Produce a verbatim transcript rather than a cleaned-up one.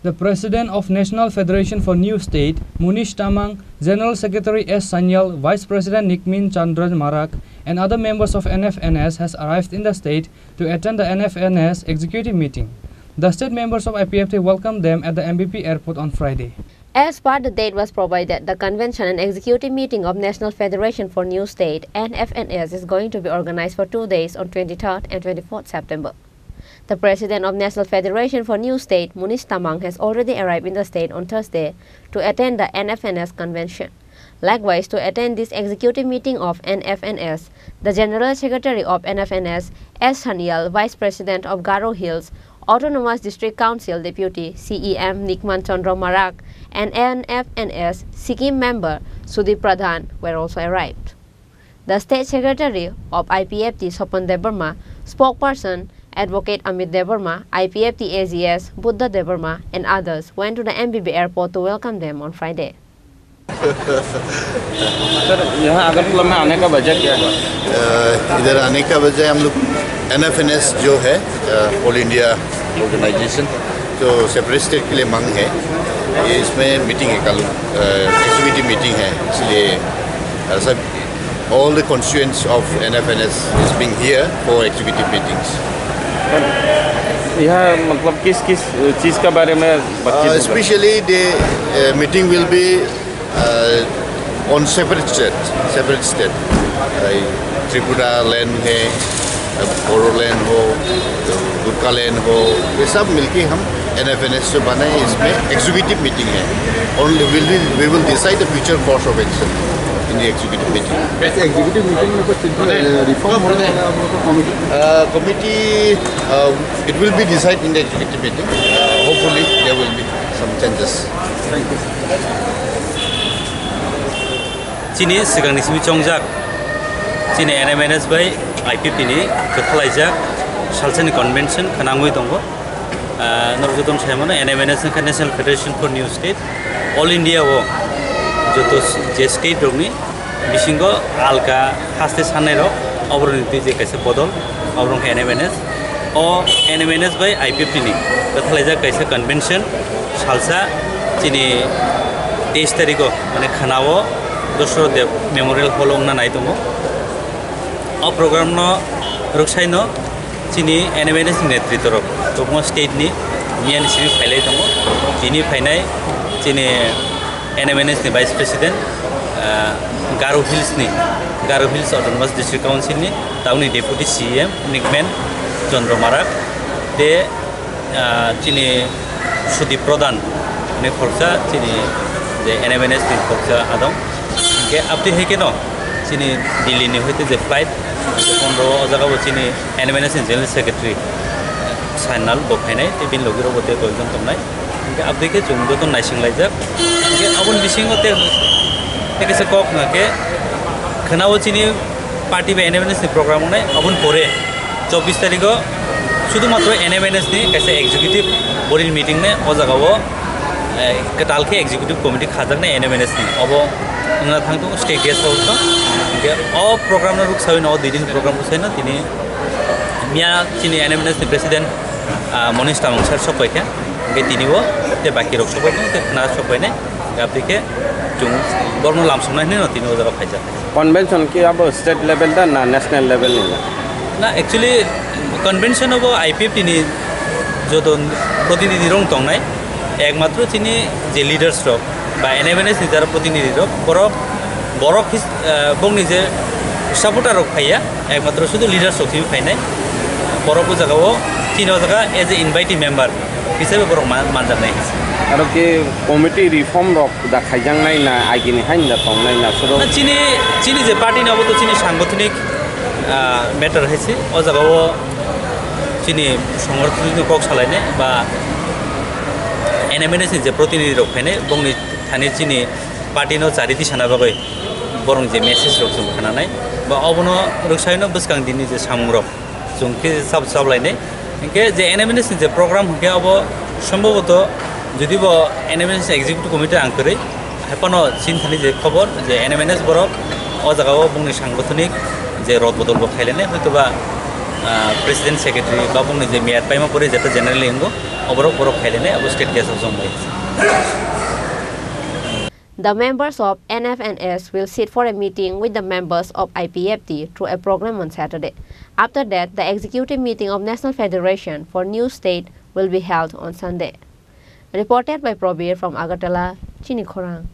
The President of National Federation for New State, Munish Tamang, General Secretary S Sanyal, Vice President Nikmin Chandra Marak, and other members of N F N S has arrived in the state to attend the N F N S executive meeting. The state members of I P F T welcomed them at the M B P airport on Friday. As per the date was provided, the convention and executive meeting of National Federation for New State, N F N S, is going to be organized for two days on twenty-third and twenty-fourth September. The president of National Federation for New State, Munish Tamang, has already arrived in the state on Thursday to attend the N F N S convention. Likewise, to attend this executive meeting of N F N S, the General Secretary of N F N S, S Sanyal, Vice President of Garo Hills Autonomous District Council Deputy C E M Nikman Chandra Marak, and N F N S Sikkim member Sudip Pradhan were also arrived. The State Secretary of I P F T, Swapan Debbarma, spokesperson Advocate Amit Debbarma, I P F T A G S Buddha Debbarma, and others went to the M B B airport to welcome them on Friday. Sir, यहाँ अगरतला में आने का वजह क्या है? अ, इधर आने का वजह हम लोग एन एफ एन एस जो है, अ, ऑल इंडिया ऑर्गेनाइजेशन, जो सेपरेट स्टेट के लिए मांग है, ये इसमें मीटिंग है कल, अ, एग्जीक्यूटिव मीटिंग है, इसलिए, अ, सब all the constituents of N F N S is being here for executive meetings. Sir, यहाँ मतलब किस किस चीज़ का बारे में बातचीत होगा? Especially the, uh, meeting will be uh, on separate state, separate state. Like Tripura land है, बोडोलैंड हो, गुरखालैंड हो, ये सब मिलके हम एन एफ एन एस जो बनाए, इसमें एग्जीक्यूटिव मीटिंग है। Only will we, we will decide the future course of action in the executive meeting. वैसे एग्जीक्यूटिव मीटिंग में कुछ, अ, रिफॉर्म होने वाला आप लोगों का committee? Uh, committee, uh, it will be decide in the executive meeting. Uh, hopefully there will be some changes. Thank you. Chini swkangni simi chongjak, chini N M N S bai I P F T ni kwthalaijak salsani convention khwnangwi tongo. Ah, norok jotono sai mano, N M N S wngkha National Federation for New State. All India o joto s-, je state rokni bisingo alka haste sannairok, oboroni twi je kaisa bodol, oborok wngkha N M N S. O N M N S bai I P F T ni kwthalaijak kaisa convention salsa chini teis tarikh o, mane khwnao Dosro Deb Memorial Hall o wngna nai tongo. O program no rwksaino chini N M N S ni netritw rok, tobukma state ni miyani simi phailai tongo. Tini phainai chini N M N S ni Vice President, ah, Garo Hills ni, Garo Hills Autonomous District Council ni, tamoni Deputy C E M Nikmen Chandra Marak, tei, ah, chini Sudip Pradhan ni khoroksa, chini je N M N S ni khoroksa adong. Hingke abtwi hai keno chini Delhi ni hoite je flight, pondro o jaga bo chini N M N S ni General Secretary Sainal bo phainai, tei bini logi rok bo tei koi jon tongnai. Hingke abdui khe chwng joto naising laijak. Hingke aboni bisingo tei, tei kaisa kok hwnkha khe khwnao chini party bai N M N S ni program wngnai, aboni pore chobbish tarikh o sudhumatro N M N S ni kaisa executive body ni meeting nai o jaga o, eh, kwtal khe executive committee khajaknai N M N S ni. Obo wngna thang tongo state guest house o. Hingke o program no rwksawi no, o dui din program rwksawi no tini miya chini N M N S ni president, ah, Monish Tamung sir sok pai kha, hingke tini bo tei baki rok sok pai tongo, tei khna sok pai nai, abdi khe chwng borokno lamsoknai hinwi no tini o jaga phaijak. Convention ki abo state level da na national level ni? Na, actually convention abo I P F T ni joto protinidhi rok tongnai, ekmatro chini je leaders rok ba N M N S ni jara protinidhi rok, borok, borok his-, ah, bongni je supporter rok phaiya, ekmatro sudu leaders rok thwi phainai. Borok o jaga o chini o jaga as a invitee member hisabe borok man-, manjaknai. Aro ke committee reform rok da khaijaknai na agini haino da tongnai na soro? Na chini, chini je party ni abo to chini sangothnik, ah, matter hai se. O jaga o chini sangothnik ni kok salainai ba N M N S ni je protinidhi rok phainai, bongni thani chini party no chariti sana bagwi borok je message rok chwng khnanai ba obono rwksaino bwskang dini je samung rok chwng khe sab-, sablainai. Hinkhe je N M N S ni je program hinkhe abo sombhoboto jodi bo N M N S ni executive committee ang kwrwi, hai phano chini thani je khobor je N M N S borok o jaga o bongni sangothnik je rod bodol bo khailainai, hoito ba, ah, president secretary ba bongni je mayor paima pore jeta generally wngo. Oborok borok khailene abo state gas o jongbai. The members of N F N S will sit for a meeting with the members of I P F T through a program on Saturday. After that, the executive meeting of National Federation for New State will be held on Sunday. Reported by Probir from Agartala, Chini Khorang.